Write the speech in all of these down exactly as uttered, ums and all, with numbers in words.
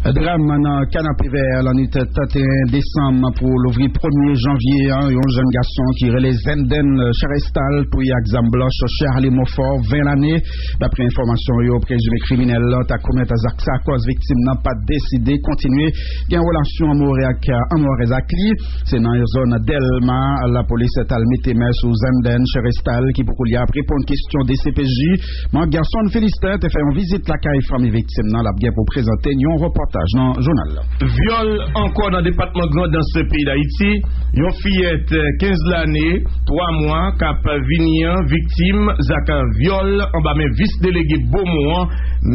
Dram nan Kanapevè lannwit trannteyen desanm pou louvri premye janvye an, yon jèn gason ki rele Zenden Cherestal touye ak zam blanch Charlie Monfort, ven lane. Daprè enfòmasyon yo, prezime kriminèl lan ta komèt zak sa akòz viktim nan pa t deside kontinye gen relasyon anmore ak, anmorèz ak li. Se nan zòn Dèlma lapolis t al mete men sou Zenden Cherestal ki pou koulye a ap reponn kesyon D C P J. Marc Gerson Philistin te fè yon vizit lakay fanmi viktim nan, l ap gen pou prezante n yon repòtaj nan jounal la. Vyòl ankò nan depatman Grandans peyi Dayiti. Yon fiyèt kenz lane, twa mwa k ap vini an viktim zak vyòl anba men vis delege Bomon an,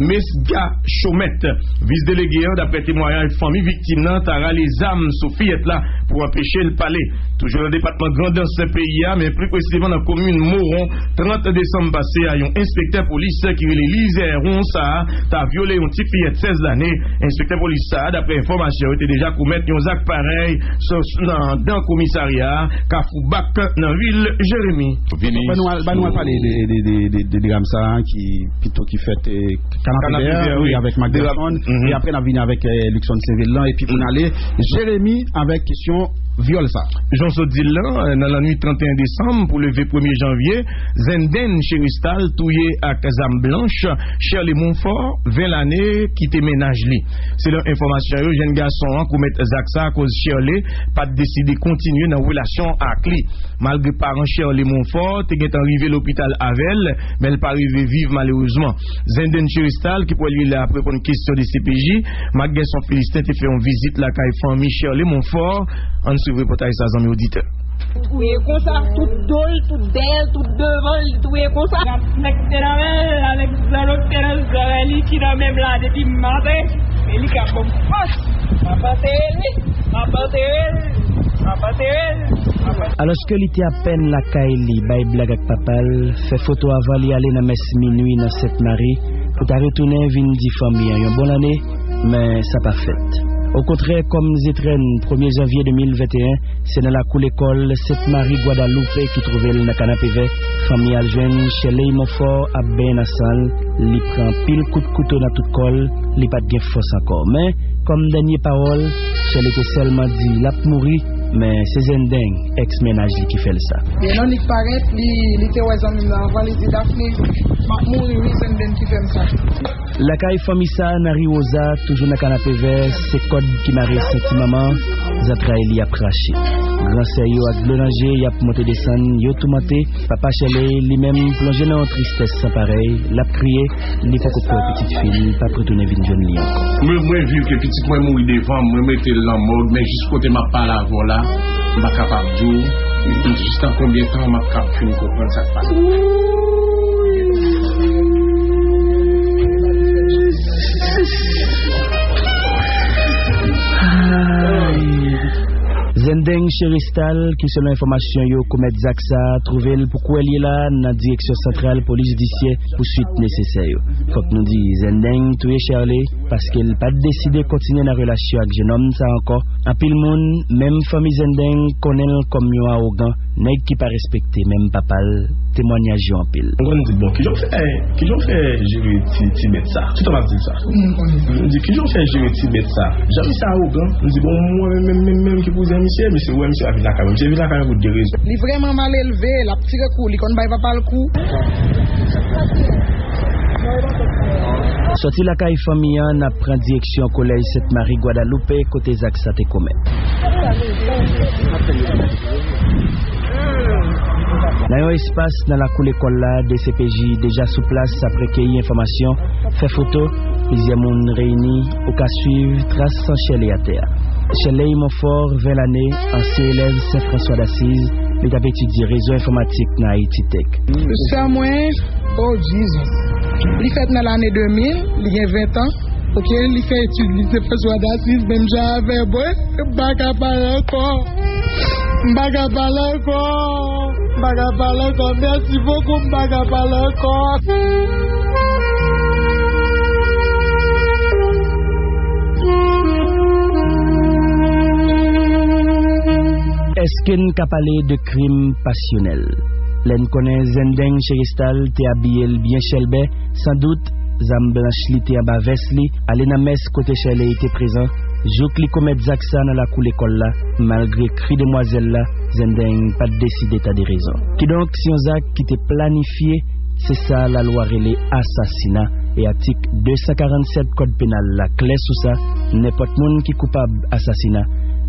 Mesga Chomèt. Vis delege an, daprè temwayaj fanmi viktim nan, ta rale zam sou fiyèt la pou anpeche l pale. Toujou nan depatman Grandans peyi a, men pli presizeman nan komin Moron, trant desanm pase a, yon enspektè polis ki rele Lizè Wonsa ta vyole yon ti fiyèt sèz lane. Enspektè polis sa a, daprè enfòmasyon yo, te deja komèt yon zak parèy nan dan komisarya a, Kafou Bak, nan vil Jeremi. Ban nou al, ban nou al pale de, de, de, de, de dram sa a ki pito ki fèt, eh, Kanapevè, wi, avèk Marc Gerson, e apre n ap vini avèk, eh, Luckson Sainvil lan, epi pou n ale Jeremi avèk kesyon vyòl sa. Jan w sot di l lan, nan lannwit trannteyen desanm pou leve premye janvye, Zenden Cherestal touye ak zam blanch Shirley Monfort, ven lane, ki te mennaj li. Selon enfòmasyon yo, jèn gason an komèt zak sa akoz Shirley pa t deside kontinye nan relasyon ak li. Malgre paran Shirley Monfort te gentan rive lopital avè l, men l pa rive viv malerezman. Zenden Cherestal, ki pou wè li la ap reponn kesyon D C P J, Marc Gerson Philistin te fè yon vizit lakay fanmi Shirley Monfort. Ann swiv repòtaj sa, zanmi oditè. Touye konsa, tout do l, tout dèyè l, tout devan l, li touye konsa. Nèg ki te nan men l la, nèg zanlot ki te nan zòrèy li, ki nan men m la depi maten, e li k ap ban m fòs. M ap antere l, wi. M ap antere l, m ap antere l, m ap antere l. Alòske li te apèn lakay li, bay blag ak papa l, fè foto avan li ale nan mès minwi nan Sent Mari, pou ta retounen vin di fanmi an yon bon lane, men sa pa fèt. Okontrè, kòm zetrèn premye janvye de mil venteyen, se nan lakou lekòl Sent Mari Gwadalloupe ki twouve l nan Kanapevè, fanmi al jwenn Shirley Monfort ap benyen nan san l, li pran anpil kout kouto nan tout kò l, li pa t gen fòs ankò. Men, kòm dènye pawòl, Shirley te sèlman di l ap mouri, men se Zendeng, èks mennaj li, ki fè l sa. Gen yon nonm ki parèt, li, li te wè zanmi m nan anvan, li di, "Daphne, m ap mouri wi, Zendeng ki fè m sa." Lakay fanmi sa a nan ri Woza, toujou nan Kanapevè, se kòd ki mare senti manman an, zantray li ap rache. Gran sè yo ak dlo nan je, y ap monte desann, yo toumante. Papa Shirley, li menm, plonje nan yon tristès san parèy, l ap kriye, li poko kwè pitit fi l p ap retounen vin jwenn li ankò. Mwen, mwen viv ke pitit mwen mouri devan m, mwen mete l nan mòg, men jis kote m ap pale avè w la, m pa kapab di w, jis nan konbyen tan m ap kab fin konprann sa k pase. Zendeng Cherestal, ki selon enfòmasyon yo komèt zak sa a, twouve l pou kwè l ye la nan Direksyon Santral Polis Jidisyè pou swit nesesè yo. Fòk nou di, Zendeng touye Shirley paske l pa t deside kontinye nan relasyon ak jennonm sa a ankò. Anpil moun, menm fanmi Zendeng, konnen l kòm yon awogan, nèg ki pa respekte menm papa l, temwanyaj yo anpil. Mwen konn di, "Bon, kijan w fè, kijan w fè jere ti, ti bèt sa?" Toutan m ap di l sa. M di, "Kijan w fè jere ti bèt sa? Jan misye awogan." M di, "Bon, mwen menm, menm, menm, menm ki pou di misye, misye, wè misye ap vin lakay mwen. Misye vin lakay mwen pou de rezon." Li vrèman mal elve, l ap tire kou, li konn bay papa l kou. Sòti lakay fanmi an, n ap pran direksyon kolèj Sent Mari Gwadalloupe, kote zak sa te komèt. Nan yon espas nan lakou lekòl la, D C P J deja sou plas ap rekeyi enfòmasyon, fè foto, plizyè moun reyini, ou ka swiv tras san Shirley atè a. Shirley Monfort, ven lane, ansyen elèv Sen Franswa Dasiz, li t ap etidye rezo enfòmatik nan Haiti Tech. Sè mwen, oh Jesus, li fèt nan lane de mil, li gen ven tan. Ok, li fè etid li, se Franswa Dasiz, menm jan avè mwen. M pa ka pale ankò. M pa ka pale ankò. M pa ka pale ankò. Mèsi bokou, m pa ka pale ankò. Èske n ka pale de krim pasyonèl? Lè n konnen Zendeng Cherestal te abiye l byen chèlbè, sandout, zam blanch li te anba vès li, ale nan mès kote Shirley te prezan, jouk li komèt zak sa nan lakou lekòl la, malgre kri demwazèl la, Zendeng pa t deside tande rezon. Kidonk, se yon zak ki te planifye, se sa lalwa rele asasina, e atik de san karannsèt kòd penal la klè sou sa, nenpòt moun ki koupab asasina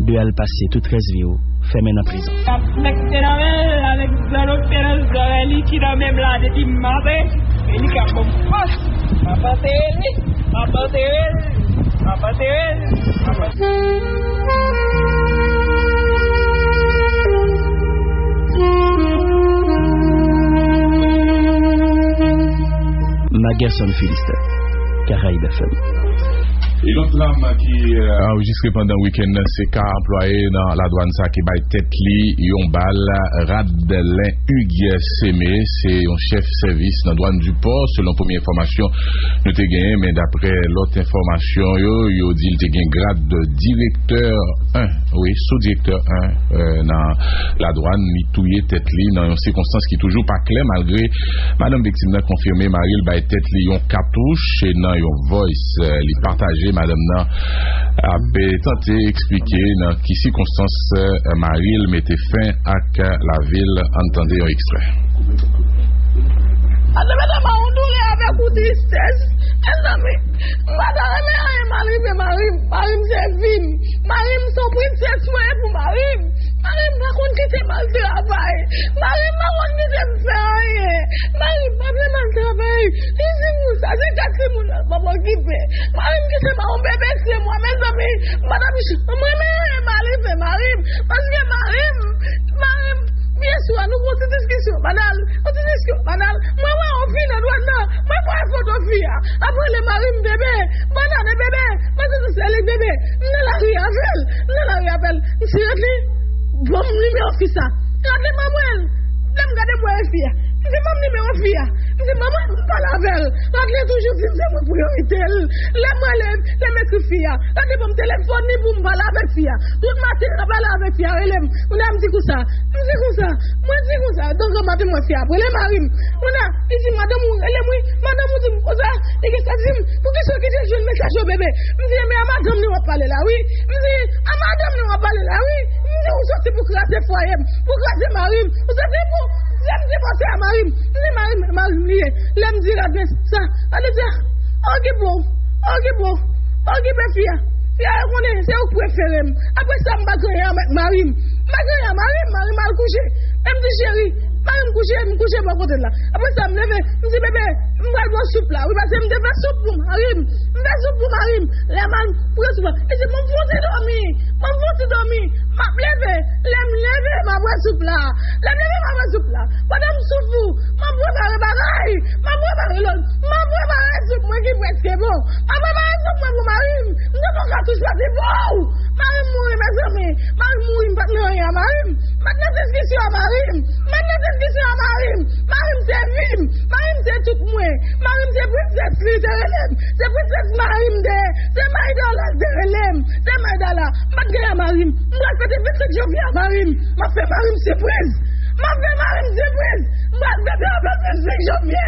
dwe al pase tout rès vi w fèmen nan prizon. Afekte nan men l avèk zòlòk te nan zòrèy li ki nan men m la depi maten. E li k ap ban m fòs. M ap antere li. M ap antere l. M ap antere l. M ap antere l. Magerson Philister, Caraïbes F M. E lòt dram ki, euh, anrejistre pandan wikenn nan, se ka anplwaye nan ladwàn sa ki bay tèt li yon bal, Radlen Hugues Semé, se yon chèf sèvis nan dwàn Dipò, selon premye enfòmasyon nou te genyen, men daprè lòt enfòmasyon yo, yo di l te gen grad direktè en, wi, sou direktè en, euh, nan ladwàn, li touye tèt li nan yon sikonstans ki toujou pa klè, malgre madanm viktim nan konfime mari l bay tèt li yon katouch nan yon voice, euh, li pataje. Madanm nan ap, euh, tante eksplike nan ki sikonstans, euh, mari l mete fen ak, euh, lavi l. Ann tande yon ekstrè. Ann mete mwen yon doulè avèk yon tristès. Mezanmi, m pa ta renmen anyen mal rive mari m. Mari m se vi m. Mari m se yon prensès mwen ye pou mari m. Mari m pa konn kite m al travay. Mari m pa konn kite m fè anyen. Mari m pa vle m al travay. Li di m sa, se kat timoun nan m ap okipe. Mari m kite m ak yon bebe senk mwa, mezanmi. M pa t ap janm renmen anyen mal rive mari m. Paske mari m, mari m, byen sou a, nou gen yon ti diskisyon banal. Yon ti diskisyon banal. Mwen wè yon fi nan dwàn nan. Mwen pran foto fi a. Ap rele mari m bebe. Banane bebe. Mwen se se li bebe. M nan lari avè l. M nan lari avè l. M siret li. Ban m nimewo fi sa. Radle ban mwen l. Lè m gade m wè e fi a. M di ban m nimewo fi a. M di ban mwen m pale avè l. Radle toujou di m se mwen priyorite l. Lè m rele, lè m ekri fi a. Radle ban m telefòn li pou m pale avèk fi a. Tout maten, nan pale avèk fi a, rele m. Kounye a m di konsa, m di konsa, mwen di konsa, donk, maten mwen fi a ap rele mari m. Kounye a, li di, madanm ou rele m wi, madanm ou di m konsa, li gentan di m, poukisa w kite l jwenn mesaj yo, bebe? M di, men a madanm li w ap pale la, wi. M di, a madanm li w ap pale la, wi. M di, ou soti pou kraze fwaye m, pou kraze mari m, ou soti pou, se m ki panse a mari m. M di, mari m, mari m li ye. Lè m di, gade sa, gade sa. Okipe w, okipe w, okipe fi a. Fi a, yo konnen se ou k prefere m. Apre sa, m pa gen anyen avèk mari m. M pa gen anyen ak mari m, mari m al kouche. E m di, cheri, mari m kouche, m kouche bò kote l la. Apre sa, m leve, m di, bebe, m pral ba w soup la. Wi, paske m te fè soup pou mari m. M fè soup pou mari m. Lè m al pran soup la, li di, ban m fè yon ti dòmi. Ban m fè yon ti dòmi. M ap leve. Lè m leve, m ap bwè soup la. Lè m leve, m ap bwè soup la. Pandan m sou fou, m ap prepare bagay. M ap prepare lòt. M ap prepare soup mwen ki prèske bon. M ap prepare soup mwen pou mari m. M te pran katouch pati pou w. Mari m mouri, mezanmi. Mari m mouri, m pa t nan anyen a mari m. M pa t nan diskisyon a mari m. M pa t nan diskisyon a mari m. Mari m se vi m. Mari m se tout mwen. Mari m se prensès li te rele m. Se prensès mari m te ye. Se Maydala l te rele m. Se Maydala. M pa t gen anyen a mari m. M pral fete vennsenk janvye a mari m. M ap fè mari m sipriz. M ap fè mari m sipriz. M pral fete avè l vennsenk janvye.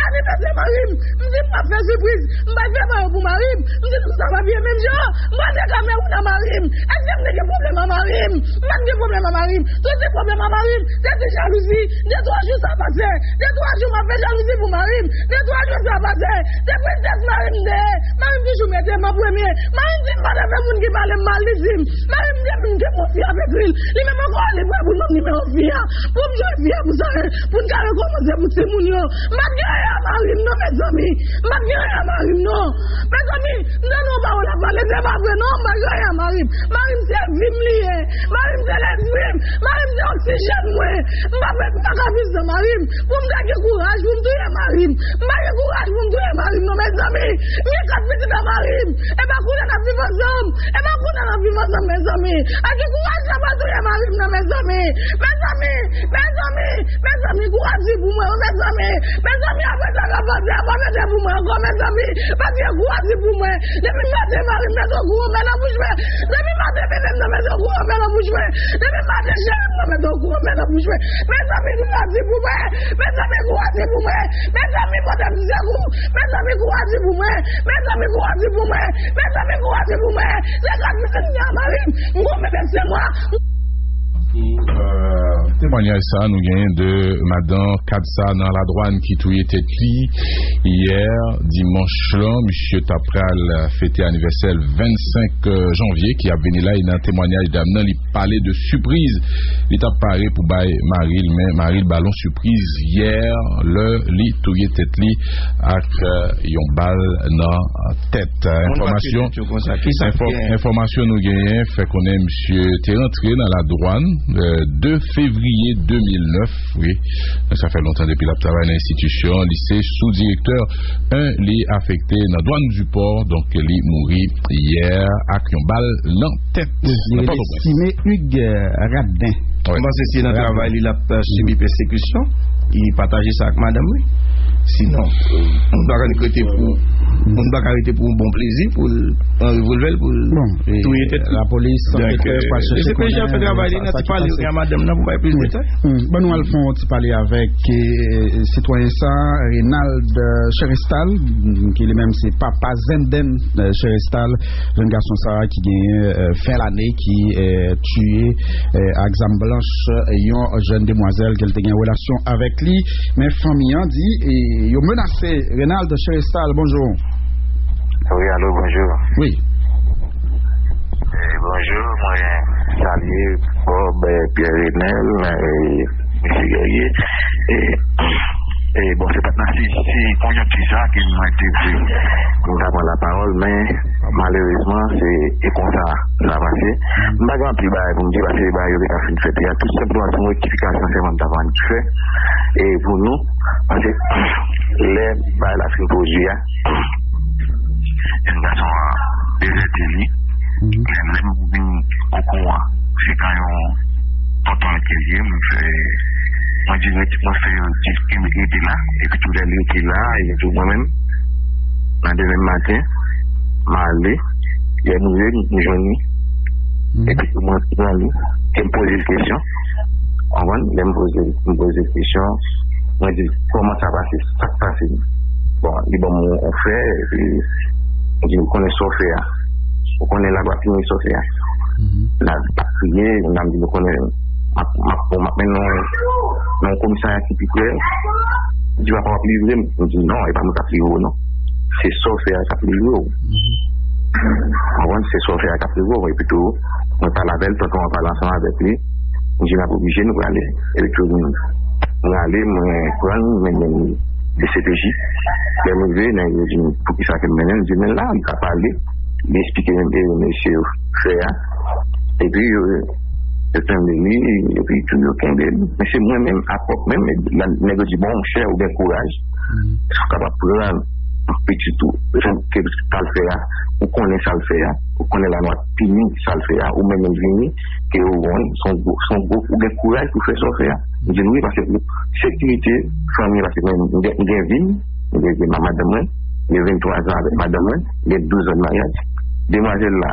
Anivèsè mari m. M di m pral fè sipriz. M pral fè kado pou mari m. M di nou sa pa byen menm jan. M pral fè Kamewoun a mari m. Èske m te gen pwoblèm a mari m? M pa t gen pwoblèm a mari m. Tout se pwoblèm a mari m. Se te jalouzi. De twa jou sa pase. De twa jou m ap fè jalouzi pou mari m. De twa jou sa pase. Se prensès mari m te ye. Mari m toujou mete m an premye. Mari m di m pa t avè moun ki pale m mal, li di m. Mari m depi m te pran fi a, m ekri l. Li menm ankò, li pral pou nonm nimewo fi a. Pou m jwenn fi a pou sa, pou n ka rekòmanse pou timoun yo. M pa t gen anyen a mari m non, mezanmi. M pa t gen anyen a mari m non. Mezanmi, m tande yon pawòl ap pale, se pa vre non, m pa t gen anyen a mari m. Mari m se vi m li ye. Mari m se lespri m. Mari m se oksijèn mwen. M pa, m pa ka viv san mari m. Pou m ta gen kouraj pou m touye mari m. M pa gen kouraj pou m touye mari m non, mezanmi. M gen kat pitit a mari m. E pa kounye a n ap Viv ansanm. E pa kounye a n ap viv ansanm, mezanmi. A ki kouraj sa pa touye mari m nan, mezanmi. Mezanmi, mezanmi, mezanmi, kouraj di pou mwen, mezanmi. Mezanmi, apre sa k ap pase a, pa mete pou mwen ankò, mezanmi. Paske kouraj di pou mwen. Depi maten, mari m mete yon gwo men nan bouch mwen. Depi maten, bebe m nan mete yon gwo men nan bouch mwen. Depi maten, cheri m nan mete yon gwo men nan bouch mwen. Mezanmi, kouraj di pou mwen. Mezanmi, kouraj di pou mwen. Mezanmi, pote m sekou. Mezanmi, kouraj di pou mwen. Mezanmi, kouraj di pou mwen. Mezanmi, kouraj di pou mwen. Se gras pitit mwen a mari m. M gon bebe se mwa. Pou, euh, temwanyaj sa, nou genyen de madan Kadsa nan Ladwàn ki touye tèt li yè dimanch lan. Misye ta pral fete anivèsè l vennsenk janvye ki ap vini la. E nan temwanyaj dam nan, li pale de sipriz li t ap pare pou bay mari l, men mari l ba l yon sipriz yè lè li touye tèt li ak, euh, yon bal nan tèt. Moun pa touye tèt yo konsa. Kisa ki gen? Enfòmasyon nou genyen fè konnen misye te rantre nan Ladwàn, euh, de fevriye de mil nèf, wi. Sa fè lontan depi l ap travay nan enstitisyon. Li se sou-direktè en, li afekte nan Dwàn di Pò, donk li mouri yè ak yon bal nan tèt. Wi, li rele Sime Hugues, euh, Radden. Wi. M panse se nan travay li l ap, euh, sibi pèsekisyon. Li pataje sa ak madanm li. Sinon, moun pa ka rete pou, moun pa ka rete pou yon bon plezi, pou l an revòlvè l, pou l touye tèt li. Lapolis, anketè, pral chèche konnen sa ki pase. D C P J ap fè travay li nan ti pale ak madanm nan pou bay plis detay. Ban nou al fè yon ti pale avèk, eh, sitwayen sa, Renald, eh, Cherestal, mm, ki li menm se papa Zenden, eh, Cherestal, jèn gason sa ki genyen, eh, ven lane, ki, eh, tiye, eh, ak zam blanch, eh, yon jèn demwazèl ke l te gen relasyon avèk li. Men fanmi an di, eh, yo menase Renald Cherestal. Bonjou. Wi, alo, bonjou. Wi. Eh, bonjou, mwen salye Bob, eh, Pierre Renel, eh, mesye Guerrier. Eh, eh, bon, se pa t nan si, si konjonkti sa ke mwen te vle pou m ta pran lapawòl, men malerezman, se e konsa sa pase. M pa gen anpil bagay pou m di, paske bagay yo gentan fin fèt. E a, tou senpleman, se yon rektifikasyon sèlman m ta pran ki fè, e pou nou, paske lè bagay la fin pwodui a, jèn gason an dezète li. Lè, lè m vin okouran, se kan yon tonton l ke l ye, mwen fè, mwen di, mwen fè yon ti kenbe rete la, epi tou lè l rete la, epi tou mwen menm, nan demen maten, m ale, lè m rive, m jwenn li, epi tou mwen pran li, ke m poze l kesyon, w konprann? Lè m poze, m poze l kesyon, mwen di, kòman sa pase? Sa k pase? Bon, li ban m yon fè, epi, li di, ou konnen sa w fè a? Ou konnen lagwa pini sa w fè a? N a, n ap kriye, n ap di, nou konnen, m ap, m ap, m ap mennen w nan yon komisarya ki pi pre. Li di, papa, w ap livre m? M di, non, e pa mwen k ap livre w, non. Se sa w fè a k ap livre w. Ou konprann? Se sa w fè a k ap livre w. Epi tou, mwen pale avè l, tonton an pale ansanm avèk li. M di, n ap oblije, nou prale. Epi tou, m prale, mwen pran l, m mennen l D C P J. Lè m rive, nèg yo di m, poukisa ke m mennen l? M di, men la, li ka pale. Li eksplike, e, mesye yo fè a. Epi, yo, yo kenbe li, epi tou yo kenbe li. Men se mwen menm, apwòp menm, la, nèg yo di, bon, monchè, ou gen kouraj. Ou kapab pran pitit ou, jan ke sa l fè a, ou konnen sa l fè a, ou konnen lanwa pini sa l fè a, ou mennen l vini, ke ou, se yon gwo, se yon gwo, ou gen kouraj pou fè sa w fè a. M di l wi, paske pou sekirite fanmi, paske mwen, m gen, m gen vi m, m gen vi m ak madanm mwen, m gen venntwa zan avèk madanm mwen, m gen douz zan de maryaj. Demwazèl la,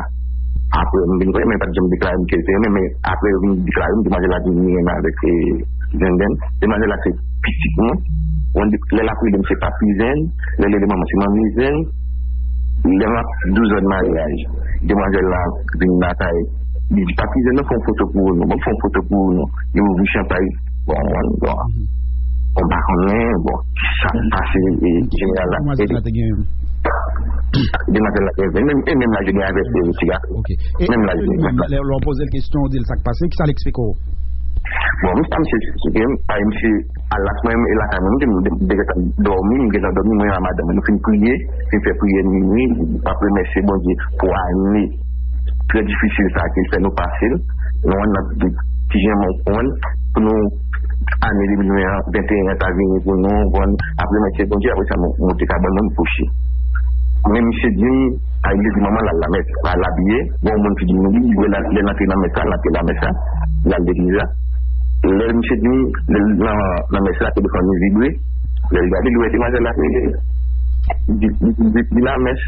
apre m vin konnen, men li pa t janm deklare m ke l te renmen, men apre yo vin deklare m, demwazèl la vin renmen avèk, eh, Zenden. Demwazèl la se pitit mwen. Bon, lè l ap rele m se Papi Zen, lè l rele manman se Manmi Zen. Lè m ap douz zan de maryaj, demwazèl la vin lakay, li di, Papi Zen, non, fè yon foto pou ou non, ban m fè yon foto pou ou non. Li ouvri chanpay. Bon, bon, bon. Bon, m pa konnen, bon, sa k pase, e, jeneral la. Demwazèl la te gen. Demwazèl la te gen, menm, e menm la je gen avèk li, ti gason. Ok. E menm la je gen. Menm lè, lè w poze l kesyon, w di l sa k pase, kisa l eksplike w? Bon, m sa misye eksplike m, pa misye al la, mwen menm, e lakay mwen, m te, m te, m te gentan dòmi, m gentan dòmi, mwen ak madanm mwen, nou fin priye, fin fè priyè minui, m ap remèsye Bondye pou ane trè difisil sa ke l fè nou pase l. Nou ann nan ti jan mwen konn pou nou ane de mil venteyen an ta vini pou nou konn ap remèsye Bondye, apre sa nou moute kabann nou, nou kouche. Men misye di m, Sa vle di manman l al lamès, pa l abiye. Gen yon moun ki di m wi, li wè lè l antre nan mès la, l antre lamès la, l al legliz la. Lè misye di m, lè l nan, nan mès la, telefòn li vibre. Lè l gade, li wè demwazèl la rele. Li di, li di, li di, li lamès.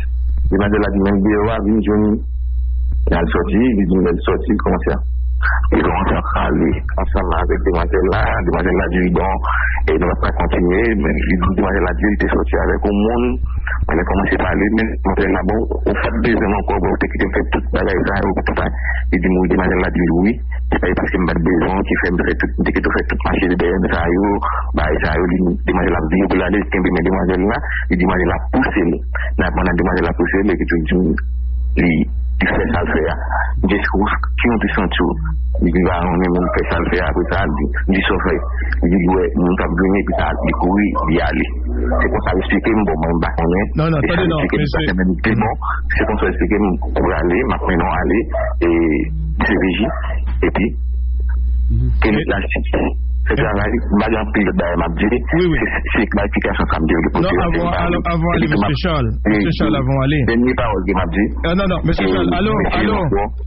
Demwazèl la di, men deyò a, vin jwenn li. Lè l sòti, li di, lè l sòti, li kòmanse a. Li kòmanse a pale ansanm avèk demwazèl la. Demwazèl la di, bon, e nou pa kontinye. Men li di, demwazèl la di, li te sòti avèk yon moun. Mwen kòmanse pale, men demwazèl la, bon, ou pa t bezwen m ankò, bon, ou te kite m fè tout bagay sa yo, tout sa. Li di m, wi, demwazèl la di l, wi. Se pa paske m pa t bezwen w ki fè m fè tout, m te kite w fè tout mache dèyè m sa yo, bagay sa yo, li, demwazèl la vire pou l ale, li kenbe men demwazèl la, li demwazèl la pouse l. Nan pandan demwazèl la pouse l, li tou di m, li, li fè sa l fè a. M di, èske w, ki jan w te santi w? Li di, m pa konnen, men m fè sa l fè a, apre sa, li di, m di, sa w fè? Li di, l wè moun k ap vini, epi sa, li kouri, li ale. Se konsa l esplike m, bon, mwen m pa konnen. Non, non, tande non, mesye. Bon, se konsa l esplike m, ou prale, m ap mennen w ale, e, D C P J, epi, ke li plastik. Se travay, m pa gen anpil lòt bagay m ap di, se, se klarifikasyon sa m te vle pote. Non, avan, avan ale, mesye Charles, mesye Charles, avan ale. Dènye pawòl ke m ap di. Ah, non, non, mesye Charles, alo, alo,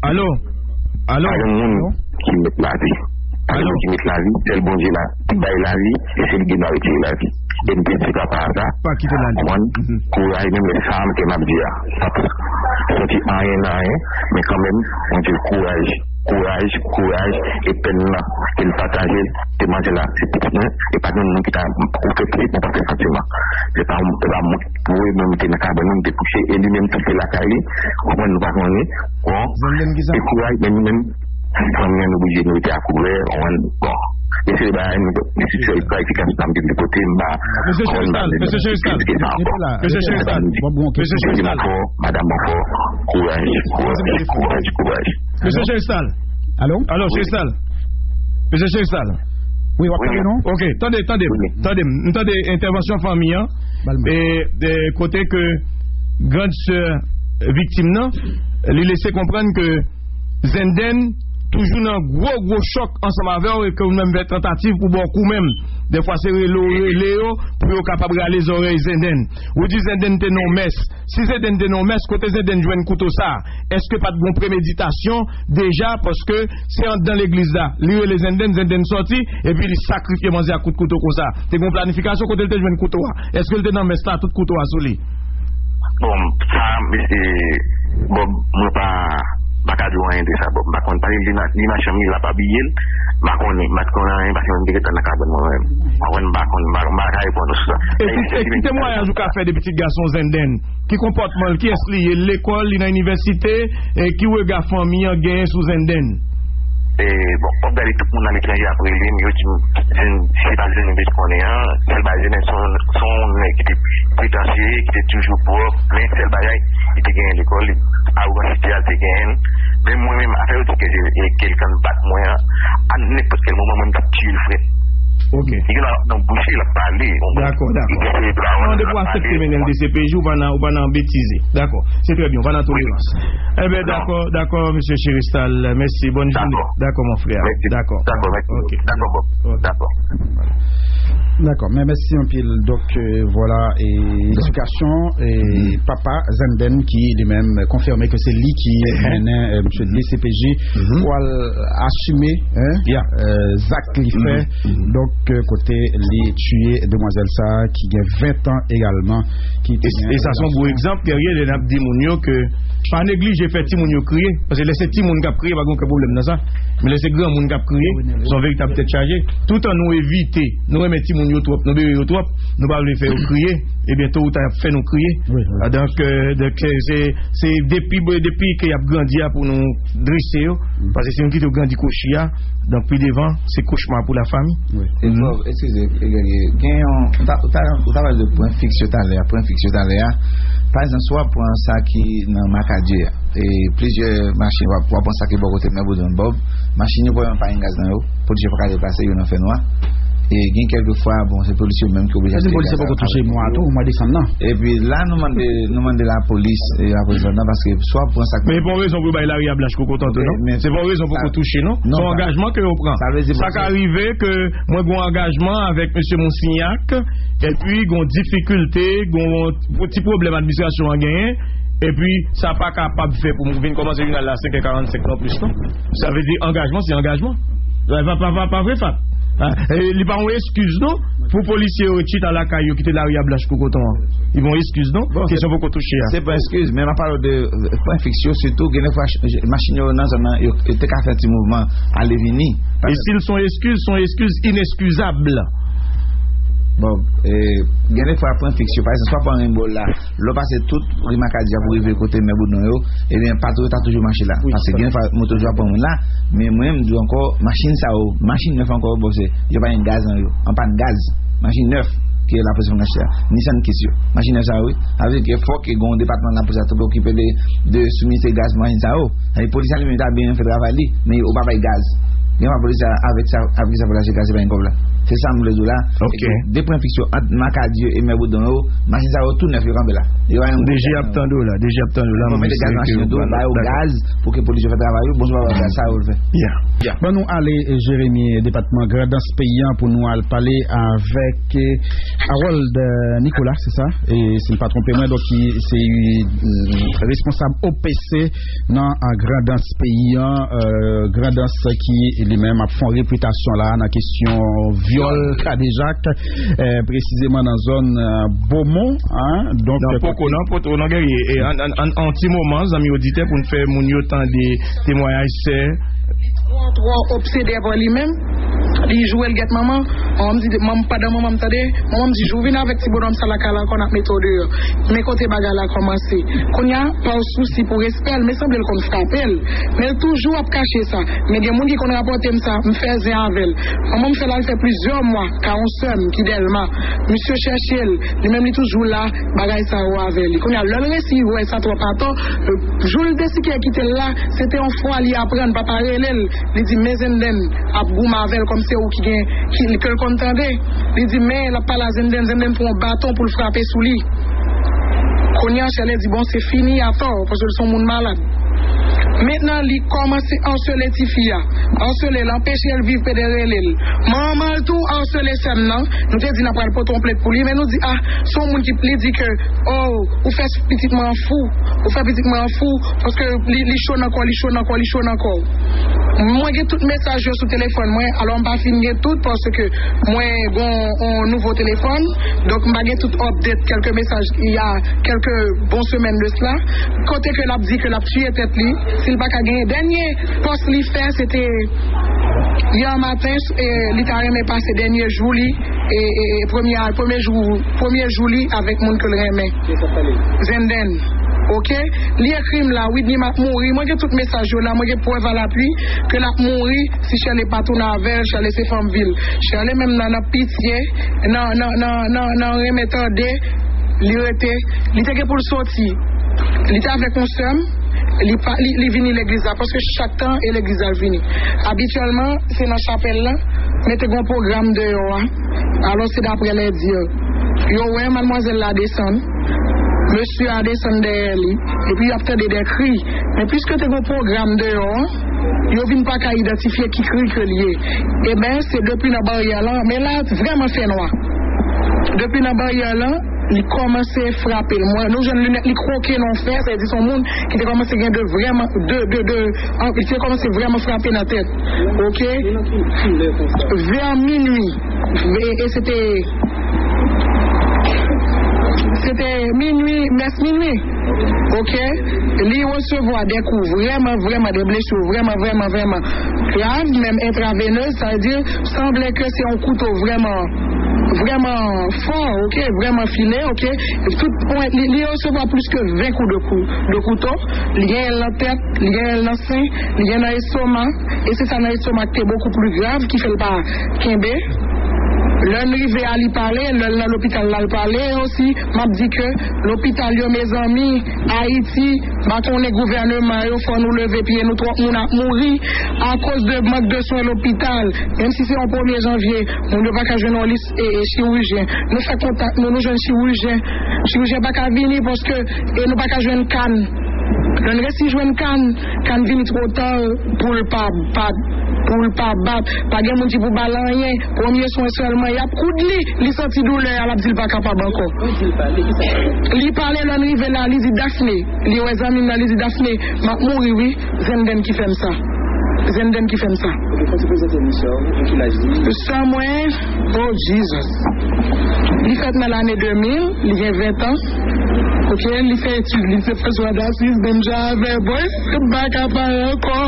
alo, alo. Pa gen moun ki mèt lavi. Pa gen moun ki mèt lavi, sèl Bondye la ki bay lavi, e se li ki gen dwa retire lavi. E m te di papa a sa, konprann, kouraj, menm lè sa a, m te m ap di a, m p ap santi anyen nan anyen, men kanmenm, mwen di l kouraj, kouraj, kouraj, e pèn nan, ke l pataje, demwazèl la, se pitit mwen, e pa gen moun ki ta, ou fè pitit mwen pa fè santiman. Se pa, se pa mwen, pou mwen, mwen te nan kabann mwen, m te kouche, e li menm tou te lakay li, konprann, nou pa konnen, bon, e kouraj, men li menm, fanmi an oblije nou rete akouvè, konprann, bon. E se bagay nou, men se sèl klarifikasyon sa m te vle pote, m pa konn ba. Mesye Cheristal, Mesye Cheristal, Mesye Cheristal, Mesye Cheristal, Madanm Monfò, kouraj, kouraj, kouraj, kouraj. Mesye Cheristal. Alo? Alo, Cheristal. Mesye Cheristal. Wi, w ap tande nou? Ok, tande, tande, tande, m tande entèvansyon fanmi an. E, e, kote ke grann sè viktim nan, li lese konprann ke Zenden toujou nan gwo, gwo chòk ansanm avè w e ke ou menm fè tantativ pou ba w kou menm. Dèfwa se rele w rele yo pou yo kapab rale zòrèy Zenden. Ou di Zenden te nan yon mès. Si Zenden te nan yon mès, kote Zenden jwenn kouto sa a? Èske pa t gen yon premeditasyon deja? Paske se anndan legliz la. Li rele Zenden, Zenden sòti, epi li sakrifye manzè ak kout kouto konsa. Te gen yon planifikasyon kote l te jwenn kouto a? Èske l te nan mès la, tout kouto a sou li? Bon, sa, mesye Bob, mwen pa, m pa ka di w anyen de sa, Bob. M pa konn, paske li nan, li nan chanm li, l ap abiye l. M pa konnen, m pa t konn anyen, paske mwen, m te gentan nan kabann mwen menm. Mwen, m pa konn, m pa, m pa ka reponn ou sou sa. E ki, e ki temwayaj ou ka fè de pitit gason Zenden? Ki konpòtman l, kiyès li ye, lekòl, li nan inivèsite, e ki rega fanmi an genyen sou Zenden? E, bon, w ap gade tout moun aletranje ap rele m, yo di m, Zen-, se pa Zenden m te konnen an, sèl bagay Zenden se yon, se yon nèg ki te pretansye, ki te toujou pwòp, men sèl bagay, li te genyen lekòl, awogansite a l te genyen l. Men mwen menm, afè yo di ke se, e, ke l konn bat mwen an, a nenpòt kèl moman, mwen, m t ap tiye l, frè. Ok. Li gen nan, nan bouch li, l ap pale, ou konprann? Dakò, dakò. Li gen se bra, non, depi w aksepte mennen l D C P J, ou pa nan, ou pa nan betize. Dakò. Se trè byen, ou pa nan tolerans. Eben, dakò, dakò, mesye Cheristal. Mèsi, bòn jounen. Dakò, mon frè. Dakò. Dakò, mèsi. Ok. Dakò, Bob. Dakò. Dakò, men mèsi anpil. Donk, euh, vwala, e, eksplikasyon, e, papa Zenden ki li menm konfime ke se li ki mennen, euh, mesye D C P J pou al asime, hein, euh, zak li fè. Donk, euh, kote li tiye demwazèl sa a ki gen ven tan egalman, ki te gen relasyon. E, e sa se yon gwo egzanp, Guerrier, lè n ap di moun yo ke pa neglije fè timoun yo kriye, paske lè se timoun k ap kriye, pa gen okenn pwoblèm nan sa. Men lè se granmoun k ap kriye, se yon veritab tèt chaje. Toutan nou evite, nou renmen timoun yo twòp, nou bebe yo twòp, nou pa vle fè yo kriye, ebyen, to ou ta, y ap fè nou kriye. Wi, wi. Ah, donk, euh, donk, euh, se, se depi, depi ke y ap grandi a pou nou drese yo, paske si nou kite yo grandi kwochi a, donk, pi devan, se kochma pou lafanmi. Wi. E, Bob, eskize, e, gen, gen yon, ou ta, ou ta, ou ta pale de pwen fiks yo talè a, pwen fiks yo talè a. Pa egzanp, si w ap pran sa ki nan Makadye a, e plizyè machin, w ap, w ap pran sa ki bò kote m nan, Boudon Bob, machin yo pran pa gen gaz nan yo, polisye pa ka deplase, yo nan fènwa. E gen kèlke fwa, bon, se polisye yo menm ki oblije achte gaz la. Polisye poko touche mwa tou, mwa desanm nan. Epi la, nou mande, nou mande lapolis, e lapolis ladan, paske si w ap pran sa. Men se pa yon rezon pou bay lari a blanch kou kontan tou, non? Se pa yon rezon pou touche, non? Se yon angajman ke yo pran. Sa ka rive ke mwen gen yon angajman avèk mesye Monsignac, epi gen yon difikilte, gen yon ti pwoblèm administrasyon an genyen, Epi, sa pa kapab fè pou m vin kòmanse jounal la senkè karannsenk non plis, non. Sa vle di, angajman, se angajman. Pa, pa, pa, pa vre, Fab? Ah, e li pa yon eskiz, non, pou polisye yo chita lakay yo, kite lari a blanch kou koton an. Li pa yon eskiz, non? Bon, kesyon poko touche a. Se pa eskiz, men m ap pale de pwen fiks yo, sitou, gen de fwa, machin yo nan zòn nan, yo, yo te ka fè ti mouvman, ale vini. E si l se yon eskiz, se yon eskiz ineskizab. Bon, e, gen de fwa, pwen fiks yo, pa egzanp, swa pran yon bò la, lè w pase tout ri Makadi a pou rive kote mè Boudon yo, ebyen, patwouy yo ta toujou mache la. Paske gen fwa, moto toujou ap pran moun la, men mwen, m di w ankò, machin sa yo, machin nèf ankò, bon, se, yo pa gen gaz nan yo. An pàn gaz. Machin nèf, ki lapolis fè mache la. Nissan Kicks yo. Machin nèf sa yo, wi. Sa vle di ke fòk gen yon depatman lapolis la tou pou okipe de, de simise gaz machin sa yo. E polis la li menm ta byen fè travay li, men yo pa bay gaz. Gen pa polis la avèk sa, avèk sa pou lache gaz, se pa gen kòb la. Se sa m vle di w la. Ok. De pwen fiks yo ant Makadi yo e mè Boudon yo, machin sa yo tou nèf yo kanpe la. Yo pa gen. D J ap tande w la, D J ap tande w la. Bon, mete gaz machin yo tou, ba yo gaz pou ke polis yo fè travay yo, bon, se pa gaz sa yo fè. Yeah. Ban nou ale, eh, Jeremi, depatman Grandans peyi an pou nou al pale avèk, eh, Harold, eh, Nicolas, se sa? E si m pa twonpe mwen, donk, ki se, eh, responsab O P C nan, ah, Grandans peyi an, eh, Grandans ki li menm ap fè yon repitasyon la nan kesyon vyòl, kadejak, eh, presizeman nan zòn, eh, Bomon, hein, donk, nan Poko, nan Poto, nan Gèrye, e an, an, an, an ti moman, zanmi oditè, pou n fè moun yo tande temwayaj sè. Li twò, twò obsede pa li menm. Li joure l gèt manman. Manman m di, manman, pandan manman m tande, manman m di, "Jou vin avèk ti bonom sa lakay la ankò, n ap mete w deyò." Men kote bagay la kòmanse. Kounye a, pa w sousi pou respè l, men sanble l konn frape l. Men l toujou ap kache sa. Men gen moun ki konn rapòte m sa, m fè zen avè l. Manman m fè l al fè plizyè mwa, ka yon sè m ki Dèlma. Misye chèche l, li menm li toujou la, bagay sa yo avè li. Kounye a, lè l resi wè sa twòp atò, jou l deside kite l la, se te yon fwa li aprann papa rele l, li di, "Men Zenden ap goumen avè l kòm se ou ki gen, ki, ke l konn tande." Li di, "Men l ap pale a Zenden, Zenden pran yon baton pou l frape sou li." Kounye a, Chèlè di, "Bon, se fini atò, paske l se yon moun malad." Mentnan, li kòmanse asele tifi a. Asele l, anpeche l viv, pede rele l. Manman l tou asele sè m nan. Nou te di n ap pral pote yon plent pou li, men nou di, "Ah, se yon moun ki," li di ke, "Oh, ou fè pitit mwen an fou. Ou fè pitit mwen an fou." Paske li, li cho nan kò, li cho nan kò, li cho nan kò. Mwen gen tout mesaj yo sou telefòn mwen. Alò, m pa fin gen tout, paske mwen gen yon nouvo telefòn. Donk, m pa gen tout update, kèlke mesaj, il y a quelques bon semèn de sela. Kote ke l ap di ke l ap tiye tèt li, si l pa ka genyen. Dènye pòs li fè, se te yè maten, e li ta renmen pase dènye jou li, e, e, e premye, premye jou, premye jou li avèk moun ke l renmen. Zenden. Ok? Li ekri m la, Widny m ap mouri. Mwen gen tout mesaj yo la, mwen gen prèv alapui ke l ap mouri si Chèlè pa tounen avè l, Chèlè se fanm vil. Chèlè menm nan, nan pitye, nan, nan, nan, nan, nan renmen tande, li rete, li te gen pou l soti. Li te avèk yon sè m, li pa, li, li vini legliz la, paske chak tan e legliz la l vini. Abityèlman, se nan chapèl la, men te gen yon pwogram deyò a. Alò, se daprè lè di yo. Yo wè madmwazèl la desann, mesye a desann dèyè li, epi y ap tande de kri. Men piske te gen yon pwogram deyò a, yo vin pa ka idantifye ki kri ke l ye. Eben, se depi nan baryè lan, men la vrèman fè nwa. Depi nan baryè lan, li kòmanse frape l. Mwen, nou jwenn linèt li kwoke nan yon fè, sa vle di se yon moun ki te kòmanse gen de vrèman, de, de, de, an, li te kòmanse vrèman frape nan tèt. Ok? Vè minui. E, e se te, se te minui, mès minui. Ok? Li resevwa de kou vrèman, vrèman, de blesi vrèman, vrèman, vrèman grav, menm entravenez, sa vle di, sanble ke se yon kouto vrèman, vrèman fò, ok, vrèman file, ok. Tout pwen, li, li resevwa plis ke ven kou de kou, de kouto. Li genyen l nan tèt, li genyen l nan sen, li genyen nan estoma, e se sa nan estoma ki te bokou pli grav, ki fè l pa kenbe. Lè n rive a, li pale, lè l nan lopital la, l pale osi. M ap di ke lopital yo, mezanmi, Ayiti, m pa konnen gouvèneman yo, fò nou leve pye nou, twòp moun ap mouri akoz de mank de swen lopital. Menm si se yon premye janvye, moun yo pa ka jwenn yon lis, e, e, chirijyen. Nou fè kontak nou, nou jwenn chirijyen. Chirijyen pa ka vini paske, e, nou pa ka jwenn kan. Lè n resi jwenn kann, kann vini twò ta pou l pa bat, pou l pa bat. Pa gen moun ki pou ba l anyen. Premye swen sèlman, y ap koud li, li santi doulè a, l ap di l pa kapab ankò. Li pale, lè n rive la, li di Dafne, li wè zanmi m nan, li di Dafne, m ap mouri wi, Zenden ki fè m sa. Zenden ki fè m sa. Sè mwen, oh Jesus. Li fèt nan lane de mil, li gen ven tan. Ok, li fè etid li, se François d'Assise, menm jan avè mwen. M pa ka pale ankò.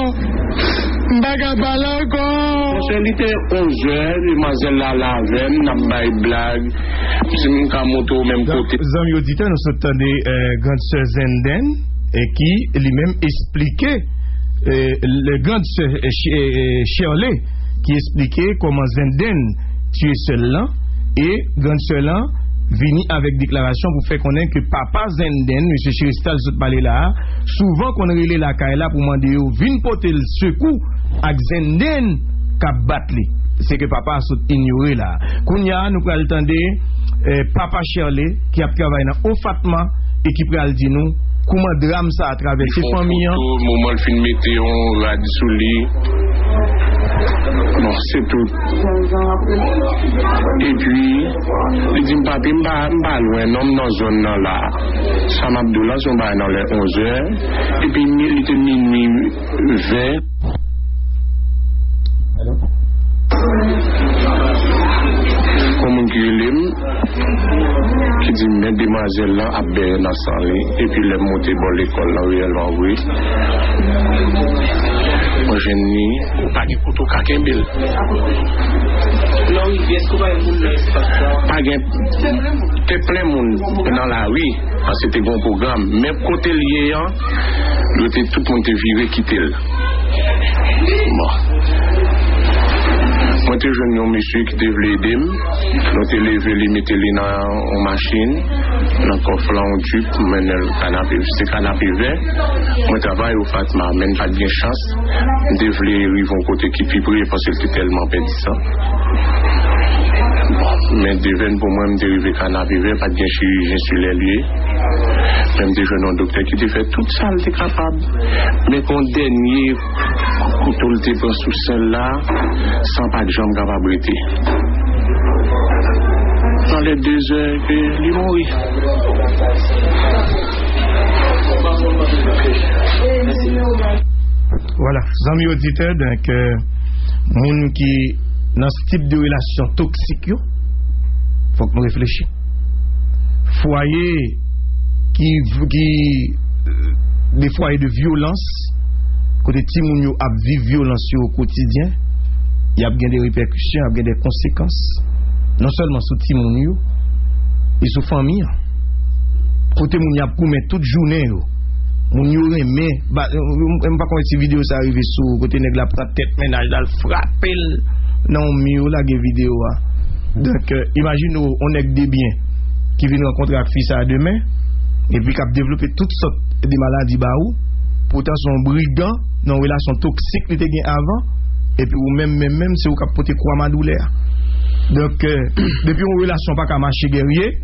M pa ka pale ankò. Monchè, li te onzè, demwazèl la la avè m, n ap bay blag. Si m ka montre w menm kote. Zanmi oditè, nou sot tande, eh, grandsè Zenden, eh, ki li menm esplike, eh, le grandsè, eh, Ch-, eh, Shirley, ki esplike kòman Zenden tiye sè l lan, e grandsè lan vini avèk deklarasyon pou fè konnen ke papa Zenden, mesye Cherestal sot pale la a, souvan konn rele lakay la pou mande yo vin pote l sekou ak Zenden k ap bat li. Se ke papa a sot inyore la. Kounye a, nou pral tande, eh, papa Shirley ki ap travay nan OFATMA e ki pral di nou kouman dram sa a travèse fanmi an. Moman l fin mete yon rad sou li. Bon, se tout. Epi, li di m, "Papi, m pa, m pa lwen non, m nan zòn nan la." Sa m ap di w la, se yon bagay nan lè onzè. Epi, mi-, li te minui ven. Gon moun ki rele m, ki di m, "Men demwazèl lan ap bèyè nan san li." Epi lè m monte bò lekòl lan, reyèlman vre, mwen jwenn li. Ou pa gen kote ou ka kenbe l. Lè w rive, èske w pa wè moun nan espas la? Pa gen, te plen moun nan lari, paske te gen yon pwogram. Men kote l ye an, yo te, tout moun te vire kite l. Bon. Mwen te jwenn yon mesye ki te vle ede m. Nou te leve li, mete li nan yon machin, nan kòf lan, yon jip, m mennen l Kanapevè. Se Kanapevè. Mwen travay OFATMA, men m pa t gen chans. M te vle rive yon kote ki pi pre, paske l te tèlman pèdi san. Bon, men devèn pou mwen, m te rive Kanapevè, pa t gen chirijyen sou lè lye. Men m te jwenn yon doktè ki te fè tout sa l te kapab. Men kon dènye kouto l te pran sou sen l la, san pa t janm kapab rete. Nan lè de zè ke li mouri. Vwala, zanmi oditè, donk, euh, moun ki nan tip de relasyon toksik yo, fòk nou reflechi. Fwaye ki, ki, euh, de fwaye de vyolans, kote timoun yo ap viv vyolans yo o kotidyen, y ap gen de repèkisyon, y ap gen de konsekans, non sèlman sou timoun yo, e sou fanmi an. Kote moun y ap goumen tout jounen yo. Moun yo renmen, ba, m, m pa konnen si videyo sa rive sou ou, kote nèg la pran tèt mennaj la, l frape l nan yon mi, yo lage videyo a. Donk, euh, imajine w, yon nèg de byen ki vin rankontre ak fi sa a demen, epi k ap devlope tout sòt de maladi ba ou, poutan se yon brigan nan yon relasyon toksik li te gen avan, epi ou menm, menm, menm, se ou k ap pote kwa madoulè a. Donk, euh, depi yon relasyon pa ka mache, Guerrier,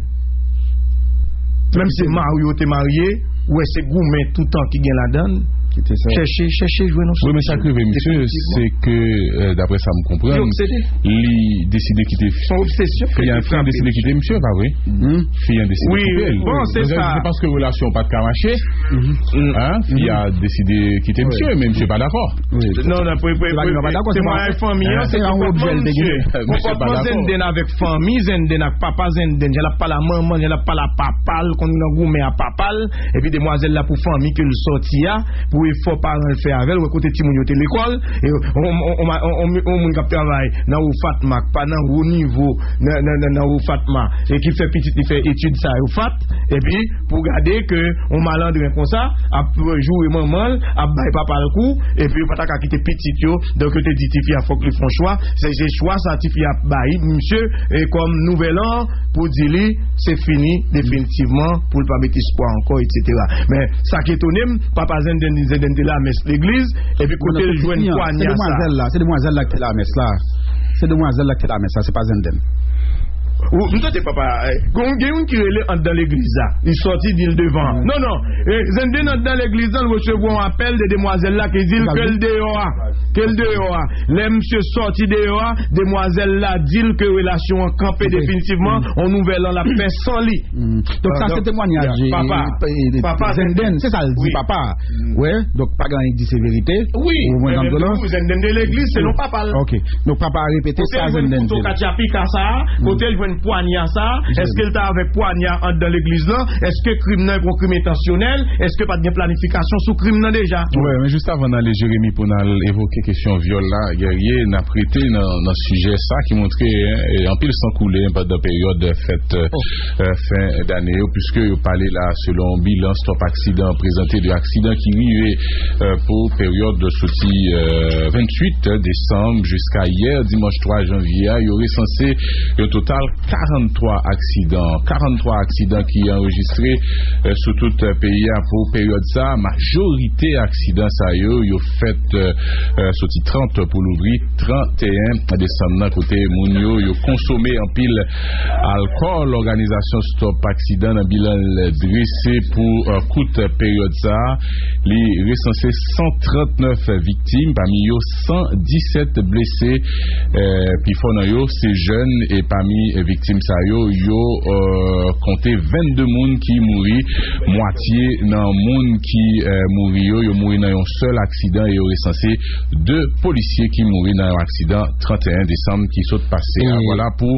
menm se mari ou te marye, ou wè se goumen toutan ki gen ladan l. Chèche, chèche jwenn yon solisyon. Wi, men sa k rive misye, se ke, euh, daprè sa m konprann, li deside kite fi an, fi an deside kite misye, pa vre? Fi an deside kite l. Bon, se sa. Se paske relasyon pa t ka mache. Hein? Fi a deside kite misye, men misye pa dakò. Non, non, pou, pou, pou, temwayaj fanmi an, se konpòtman misye. Konpòtman Zenden avèk fanmi Zenden ak papa Zenden, jan l ap pale a manman l, jan l ap pale a papa l, konn nan goumen a papa l, epi demwazèl la pou fanmi ke l sòti a, pou efò paran l fè avè l, wè kote timoun yo te lekòl, e on, on, on, on, on, on moun k ap travay nan OFATMA, k pa nan wo nivo, nan, nan, nan, nan OFATMA, e ki fè pitit li fè etid sa OFAT, epi pou gade ke on malandren konsa ap joure manman l, ap bay papa l kou, epi yo pa ta ka kite pitit yo. Donk, yo te di tifi a fòk li fè yon chwa. Se, se chwa sa tifi a ap bay misye, e kòm nouvel an, pou di li se fini definitivman, pou l pa met espwa ankò, etsetera. Men, sa k etone m, papa Zenden di Zenden te lamès legliz, epi kote l jwenn pwanya sa? Se demwazèl la, se demwazèl la ki te lamès la. Se demwazèl la ki te lamès la, se pa Zenden. Ou, m tande papa, eh, gen, gen youn ki rele anndan legliz la. Li sòti di l devan. Non, non. Eh, Zenden anndan legliz la, l resevwa yon apèl de demwazèl la ki di l ke l deyò a. Ke l deyò a. Lè misye sòti deyò a, demwazèl la di l ke relasyon an kanpe definitivman, yon nouvèl an l ap fè san li. Donk, sa se temwanyaj, eh, papa, eh, eh, papa Zenden, se sa l di, papa. Wè, donk, pa gen anyen ki di se verite. Wi, ou mwen men, men, Zenden de legliz, selon papa l. Ok. Donk, papa a repete sa Zenden di. Kote l jwenn kouto katchapika sa a, kote l jwenn pwanya sa a, èske l te avèk pwanya anndan legliz lan? Èske krim nan e yon krim entansyonèl? Èske pa t gen planifikasyon sou krim nan deja? Wè, men jis avan n ale, Jeremi, pou n al evoke kesyon vyòl la, Guerrier, n ap rete nan, nan sijè sa ki montre, en, e, anpil san koule, en, pandan peryòd fèt, e, e, fen dane yo, puiske yo pale la, selon bilan, stòp aksidan prezante de aksidan ki rive, e, pou peryòd soti, e, venntuit desanm jiska yè, dimanch twa janvye a, yo resanse yon total karanntwa aksidan. Karanntwa aksidan ki anrejistre, e, sou tout, e, peyi a pou peryòd sa. Majorite aksidan sa yo, yo fèt, e, e, soti trant pou louvri tranteyen desanm nan, kote moun yo, yo konsome anpil alkòl. Òganizasyon Stop Aksidan nan bilan l drese pou, e, kout peryòd sa a, li resanse san trannèf viktim, pami yo san disèt blese. E, pifò nan yo se jèn, e pami viktim sa yo, yo, e, konte vennde moun ki mouri. Mwatye nan moun ki, e, mouri yo, yo mouri nan yon sèl aksidan, e yo resanse de polisye ki mouri nan yon aksidan tranteyen desanm ki sot pase a. Vwala pou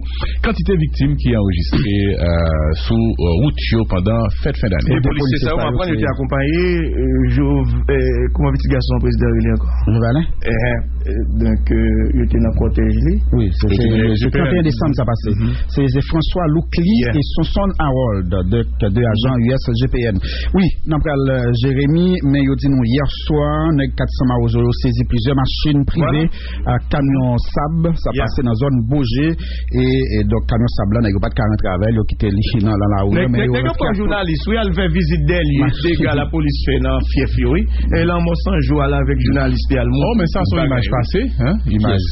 kantite viktim ki anrejistre, e, sou, e, wout yo pandan fèt fen dane. De polisye sa yo, m aprann yo te akonpaye, e, Jov-, e, kòman pitit gason an prezidan rele ankò? Jovenel? Enhen. E, donk, e, yo te nan kòtèj li. Wi, se, se, se tranteyen desanm sa pase. Se, se François Loucly e Sonson Harold, de, de ajan U S G P N. Wi, n ap pral, e, Jeremi, men yo di nou yè swa, nèg kat san Mawozo yo sezi plizyè machin prive ak kamyon sab. Sa pase nan zòn Boje. E, e donk, kamyon sab la, nèg yo pa t ka rantre avè l, yo kite li nan, nan lari a, men yo rantre ak tout. Nèg yo pran jounalis, wi, al fè vizit dèyè dega lapolis fè nan fyèf yo, wi. E lanmò san jou a la avèk jounalis te al montre tout bagay, wi. Oh, men sa se yon imaj pase, en? Imaj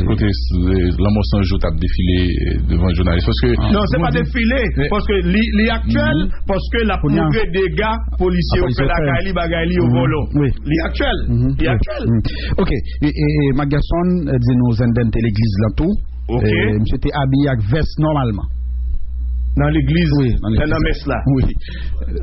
kote, e, lanmò san jou t ap defile, e, devan jounalis. Paske... Non, se pa defile, paske li, li aktyèl, paske l ap montre dega polisye yo fè lakay li, bagay li yo vòlò. Li aktyèl. Li aktyèl. Ok. E, e, e, Marc Gerson, e, di nou Zenden te legliz lan tou. Ok. E, misye te abiye ak vès nòmalman. Nan legliz, wi, nan legliz, nan mès la. Wi.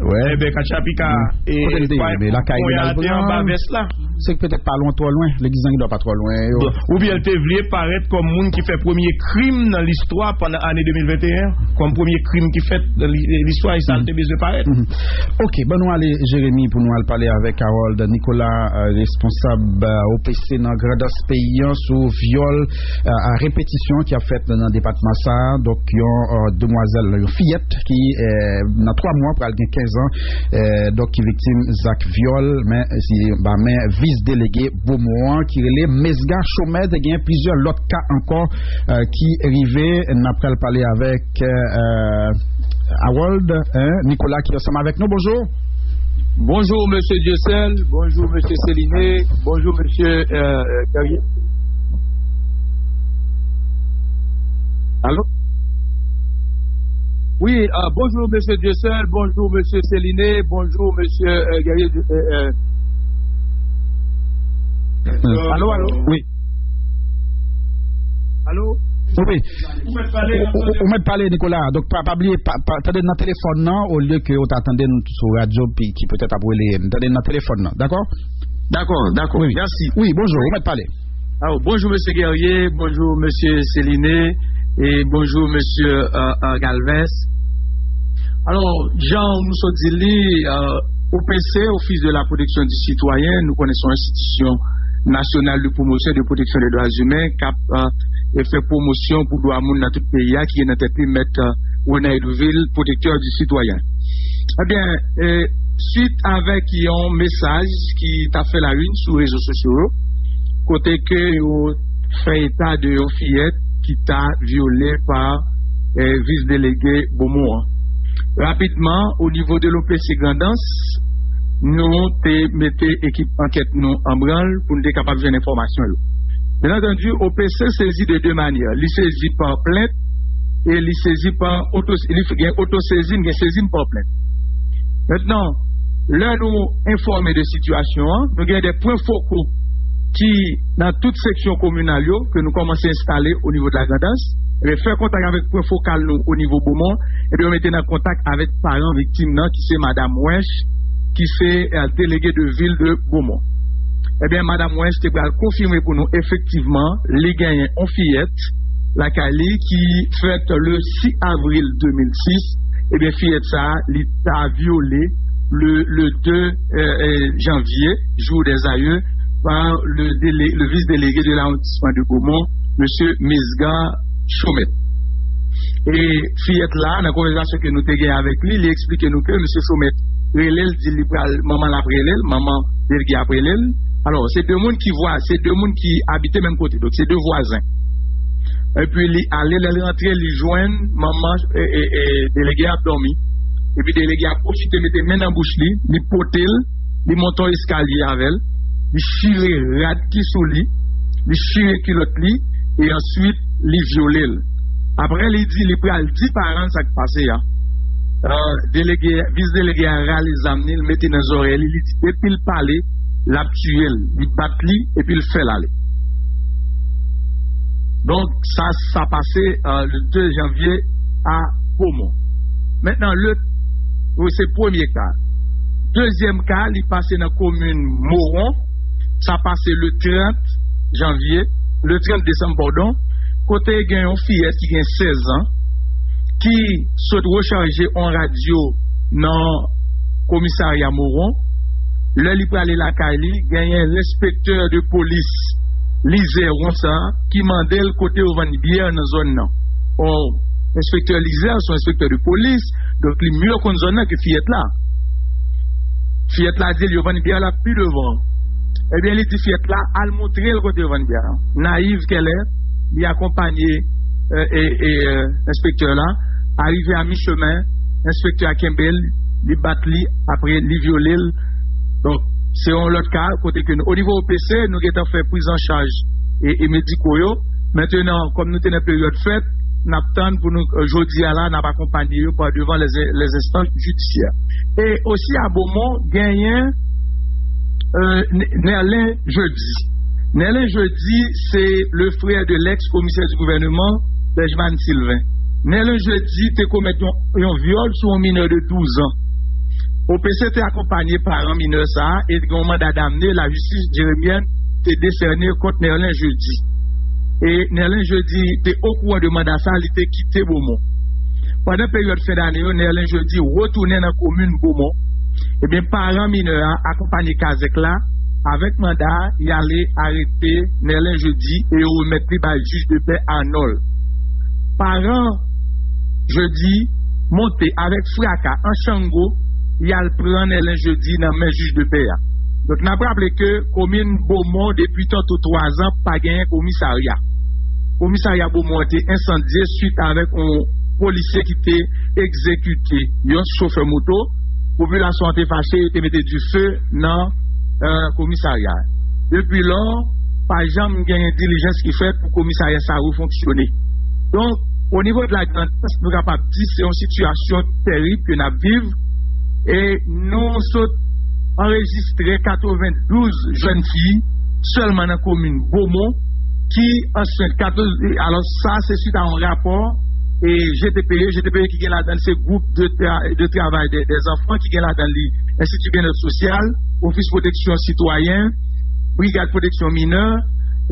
Wè. Enben, katchapika, e, kote l te ye? Men lakay li al pran anba vès la. Se petèt pa lwen, twò lwen. Legliz lan gen dwa pa twò lwen. Bon, oubyen l te vle parèt kòm moun ki fè premye krim nan listwa pandan ane de mil venteyen an, kòm premye krim ki fèt nan li-, listwa, e sa l te bezwen parèt. Ok, ban nou ale, Jeremi, pou nou al pale avèk Harold Nicolas, e, responsab, e, O P C nan Grandans peyi an sou vyòl, e, a repetisyon ki ap fèt nan depatman sa a. Donk, yon, e, demwazèl, yon fiyèt ki, e, nan twa mwa pral gen kenz an, e, donk ki viktim zak vyòl, men si ba men vis delege Beaumont an ki rele Mesga Chomè. Te gen plizyè lòt ka ankò, e, ki rive. N ap pral pale avèk, e, Harold, en, Nicolas ki ansanm avèk nou. Bonjou. Bonjou, mesye Dieuseul. Bonjou, mesye Céliné. Bonjou, mesye, e, e, Guerrier. Alo? Wi, e, bonjou, mesye Dieuseul. Bonjou, mesye Céliné. Bonjou, mesye, e, Guerrier. E, e. Alo, alo? Wi. Alo? Wi. Ou, ou, ou mèt pale, Nicolas. Donk, pa, pa bliye, pa, pa, tande n nan telefòn nan, olye ke ou ta tande n sou radyo, pi ki petèt ap rele n. Tande n nan telefòn nan, dakò? Dakò, dakò. Wi, wi. Mèsi. Wi, bonjou, ou mèt pale. Alo, bonjou, mesye Guerrier, bonjou, mesye Céliné, e bonjou, mesye, e, e, Galvez. Alò, jan nou sot di li, e, O P C, Office de la Protection du Citoyen, nou konnen se yon enstitisyon nasyonal de pwomosyon e de pwoteksyon de dwa imen k ap, e, e fè pwomosyon pou dwa moun nan tout peyi a, ki gen nan tèt li mèt, e, Renan Edovil, pwotektè di sitwayen. Ebyen, e, swit avèk yon mesaj ki t ap fè la une sou rezo sosyo yo, kote ke yo fè eta de yon fiyèt ki ta vyole pa, e, vis delege Beaumont an. Rapidman, o nivo de l'O P C Grandans, nou te mete ekip ankèt nou an branl pou n te kapab jwenn enfòmasyon yo. Byen antandi, O P C sezi de de manyè. Li sezi pa plent, e li sezi pa oto, li gen otosezi, li gen sezi pa plent. Mentnan, lè nou enfòme de sitiyasyon an, nou gen de pwen foko ki nan tout seksyon kominal yo ke nou kòmanse enstale o nivo de Lagrandans. Ebyen, fè kontak avèk pwen fokal nou o nivo Bomon, epi yo mete nan kontak avèk paran viktim nan ki se Madanm Wench, ki se eh, delege de vil de Bomon. Ebyen, Madanm Wench te pral konfime pou nou efektivman li genyen yon fiyèt lakay li ki fèt le sis avril de mil sis. Ebyen, fiyèt sa a, li ta vyole le, le de eh, eh, janvye, jou dè zayè, pa le, délé, le vis-delege de lawondisman de Bomon, mesye Mesga Chomèt. E fiyèt la, nan konvèsasyon ke nou te gen avèk li, li eksplike nou ke mesye Chomèt rele l, di li pral, manman l ap rele l, manman delege ap rele l. Alò, se de moun ki vwa, se de moun ki abite menm kote, donk se de vwazen. Epi li ale, lè l rantre, li jwenn manman e, e, e, delege ap dòmi. Epi delege a pwofite mete men nan bouch li, li pote l, li monte yon eskalye avè l, li chire rad ki sou li, li chire kilòt li, e answit li vyole l. Apre li di li pral di paran l sa k pase a. Ah, delege, vis delege a rale zam li, l mete nan zòrèy li, li di depi l pale, l ap tiye l, li bat li epi l fè l ale. Donk sa, sa pase eh, le de janvye a Bomon. Mentnan, le, wi, se premye ka. Dezyèm ka, li pase nan komin Moron. Sa pase le trant janvye, le trant desanm, padon, kote gen yon fiyèt ki gen sèz an, ki sot rechaje yon radyo nan komisarya Moron. Lè li prale lakay li, genyen enspektè de polis Lizè Wonsan ki mande l kote yo vann byè nan zòn nan. Ò, enspektè Lizè se yon enspektè de polis, donk li mye konn zòn nan ke fiyèt la. Fiyèt la di l yo vann byè la pi devan. Ebyen, li di fiyèt la al montre l kote yo vann byè la. Nayiv kèlè, li akonpanye eh, e, e, eh, enspektè la, arive a michemen, enspektè a kenbe l, li bat li, apre li vyole l. Donk, se yon lòt ka, kote ke nou, o nivo O P C, nou gentan fè priz an chaj e, e mediko yo. Mentnan, kòm nou te nan peryòd fèt, n ap tann pou nou, eh, jodi a la, n ap akonpanye yo pa devan les, les instances judiciaires. E osi a Bomon, genyen eh, N- Nerlin Jeudi. Nerlin Jeudi, se le frè de l'ex-commissaire du gouvernement, Benjamin Sylvain. Nerlin Jeudi te komèt yon, yon vyòl sou yon minè de douz an. O P C te akonpanye paran minè sa a e te gen yon manda damne lajistis jeremyèn te desène kont Nerlin Jeudi. E Nerlin Jeudi te okouran de manda sa a, li te kite Bomon. Pandan peryòd fen dane yo, Nerlin Jeudi retounen nan komin Bomon. Ebyen, paran minè a akonpanye kazèk la avèk manda a, y ale arete Nerlin Jeudi e yo remèt li bay jij de pè Arnold. Paran Jeudi monte avèk fraka an chango, y al pran Nerlin Jeudi nan men jij de pè a. Donk, n ap raple ke komin Bomon, depi tanto twa zan, pa genyen komisarya. Komisarya Bomon an te ensandye swit avèk yon polisye ki te egzekite yon chofè moto. Popilasyon an te fache, yo te mete dife nan eh, komisarya. Depi lò, pa janm genyen dilijans ki fèt pou komisarya sa refonksyone. Donk, o nivo de Lagrandans, nou kapab di se yon sitiyasyon terib ke n ap viv. E nou sot anrejistre katrevendouz jèn fi sèlman nan komin Bomon ki ansent. Alò, sa se swit a yon rapò e G T P E, G T P E ki gen ladan l se gwoup de, tra- de travay de, de zanfan ki gen ladan li Enstiti Byennèt Sosyal, Ofis Pwoteksyon Sitwayen, Brigad Pwoteksyon Minè,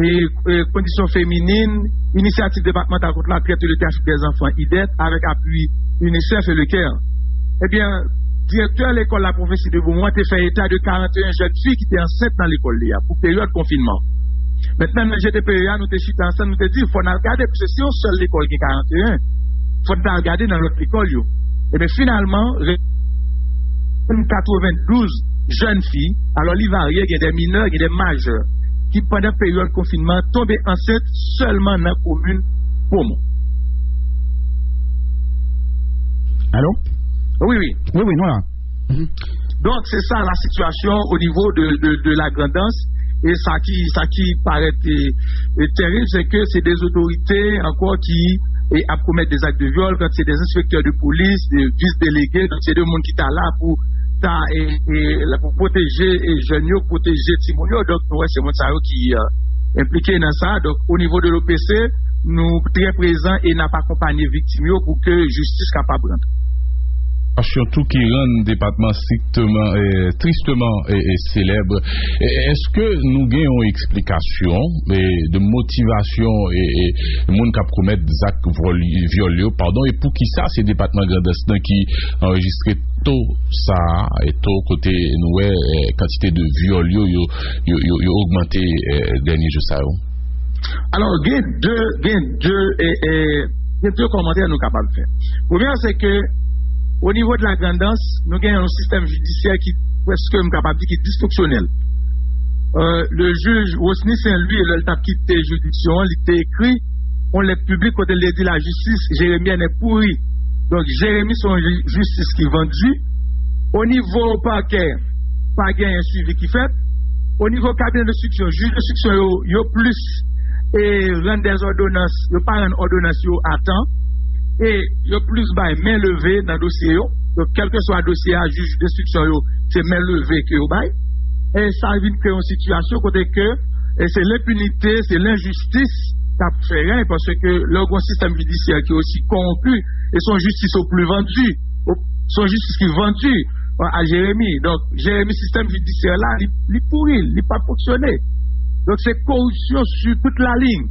e, e Kondisyon Feminin, Inisyativ Depatmantal Kont Latret e le Trafik dè Zanfan, IDET, avèk apui UNICEF e le CARE. Ebyen, direktè lekòl La Prophétie de Beaumont te fè eta de karanteyen jèn fi ki te ansent nan lekòl li a pou peryòd konfinman. Mentnan, nan G T P E a, nou te chita ansanm, nou te di, fò n al gade, paske si yon sèl lekòl gen karanteyen, fò n ta al gade nan lòt lekòl yo. Ebyen, finalman, re- katrevendouz jèn fi, alò li varye, gen de minè, gen de majè, ki pandan peryòd konfinman tonbe ansent sèlman nan komin Bomon. Alo? Wi, wi. Wi, wi, nou la. Donk, se sa la sitiyasyon o nivo de, de, de Lagrandans. E sa ki, sa ki parèt eh, eh, terib, se ke se de otorite ankò ki e ap komèt de zak de vyòl, kan se de enspektè de polis, de vis delege, donk se de moun ki ta la pou ta e, e, la pou pwoteje e jèn yo, pwoteje timoun yo. Donk nou wè se moun sa yo ki e, enplike nan sa. Donk o nivo de l'O P C, nou trè prezan e n ap akonpanye viktim yo pou ke jistis kapab rantre. Sitiyasyon tou ki rann depatman strikteman, e, tristeman e, e, selèb. E, èske nou gen yon eksplikasyon e, de motivasyon e, e, moun k ap komèt zak vòl, vyòl yo, padon, e poukisa se depatman Grandans nan ki anrejistre to sa a, e to kote nou wè e, kantite de vyòl yo, yo, yo, yo, yo ogmante e, dènye jou sa yo? Alò, gen de, gen de, e, e, gen de kòmantè nou kapab fè. Premye, se ke o nivo de la Grandans, nou gen yon sistèm jidisyè ki prèske, m kapab di, ki disfonksyonèl. Euh, le jij Rosny Saint Louis, lè l t ap kite jiridiksyon an, li te ekri yon lèt piblik kote l te di lajistis jeremyèn est pourrie. Donk, Jeremi se yon ji- jistis ki vandi. O nivo pakè, pa genyen swivi ki fèt. O nivo kabinè denstriksyon, jij denstriksyon yo, yo plis e rann dèzòdonans, yo pa rann òdonans yo a tan. E yo plis bay men leve nan dosye yo. Donk, kèlkeswa dosye a, jij denstriksyon yo, se men leve ke yo bay. E sa vin kreye yon sitiyasyon kote ke e se lenpinite, se lenjistis k ap fè rèy, paske lè w gen yon sistèm jidisyè ki osi kòwonpi, e se yon jistis o pri vandi, o- se yon jistis ki vandi a Jeremi. Donk, Jeremi, sistèm jidisyè la, li, li pouri, li pa fonksyone. Donk, se koripsyon sou tout la liy.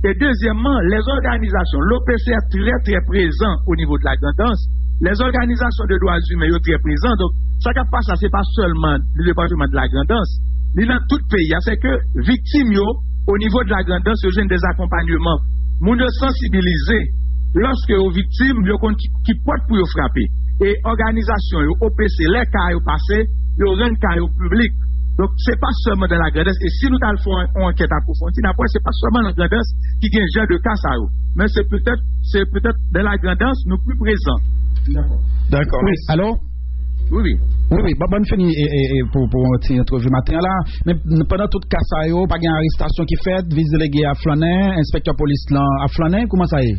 E dezyèmman, lèzòganizasyon, l'O P C a trè, trè prezan o nivo de la Grandans. Lèzòganizasyon de dwa imen yo trè prezan. Donk, sa k ap pase a, se pa sèlman le depatman de la Grandans. Li nan tout peyi a. Se ke viktim yo, o nivo de la Grandans, yo jwenn de akonpanyeman. Moun yo sansibilize. Lòske yo viktim, yo konn ki, ki pòt pou yo frape. E òganizasyon yo, O P C, lè ka yo pase, yo rann ka yo piblik. Donk, se pa sèlman nan la Grandans. E si nou t al fè yon, yon ankèt apwofondi, n ap wè se pa sèlman nan Grandans ki gen jan de ka sa yo. Men se petèt, se petèt nan la Grandans nou pi prezan. Dakò. Wi, alo? Wi, wi. Wi, wi, ban, ban n fini e, e, e, pou, pou yon ti entèvyou maten an la. Men n- pandan tout ka sa yo, pa gen arestasyon ki fèt, vis delege a flannen, enspektè polis lan ap flannen, kòman sa ye?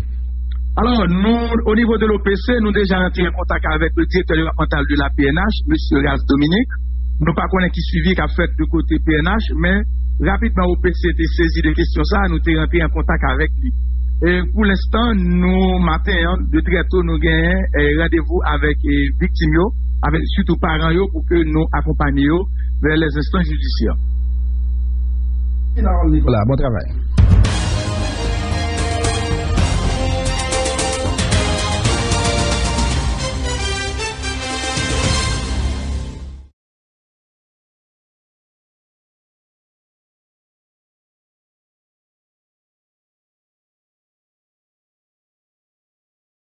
Alò, nou, o nivo de l'O P C, nou deja rantre an kontak avèk le direktè depatmantal de la P N H, mesye Ras Dominique. Nou pa konnen ki swivi k ap fèt de kote P N H, men rapidman O P C te sezi de kesyon sa, nou te rantre an kontak avèk li. E pou lenstan, nou, maten an, de trè to, nou genyen e, randevou avèk e, viktim yo, avèk sitou paran yo, pou ke nou akonpanye yo vè lèzenstans jidisyè. Nicolas, bon travay.